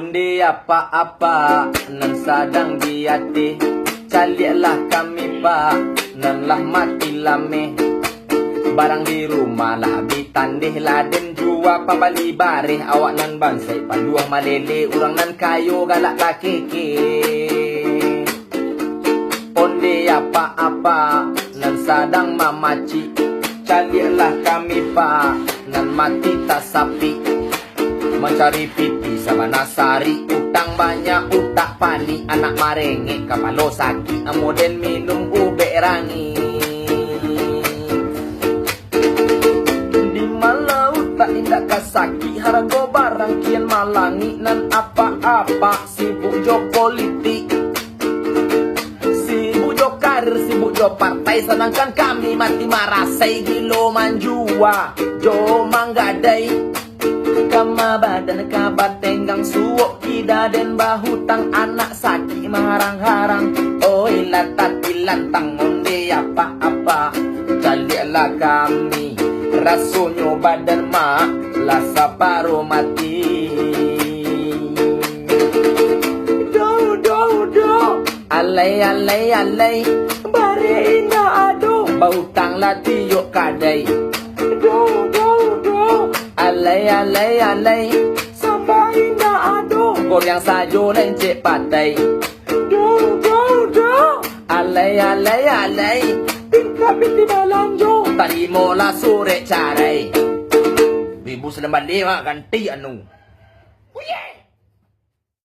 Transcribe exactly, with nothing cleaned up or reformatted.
Nde apak-apak nan sadang di ateh, caliaklah kami, Pak, nan lah mati lameh. Barang di rumah lah abih tandeh, lah den jua pambali bareh. Awak nan bansaik paluah malele, urang nan kayo galak takeke. Onde apak-apak nan sadang mamacik, caliaklah kami, Pak, nan mati tasapik. Mancari pitih sabana sari, utang banyak utak panik, anak marengek kapalo sakik, ambo den minum ubek rangik. Di malau tak indak ka sakik, harago barang kian malangik, nan apak-apak sibuk jo politik. Sibuk jo karir, sibuk jo partai, sadangkan kami mati marasai, gilo manjua jo manggadai. Kama badan ka batenggang, suok kida den bahutang, anak sakik maharang-harang. Oi lah tati lantang, onde apak-apak, caliaklah kami, rasonyo badan mak lah saparo mati. Do, do, do. Alai, alai, alai, bareh indak ado, bautang lah tiok kadai. Do, do, do. Alai, alai, alai, sambah indak ado, goreang sajo lencek patai. Do, do, do. Alai, alai, alai, tingkah piti balanjo, tarimolah surek carai. Ibu salam balik, mak, ganti anu. Uye!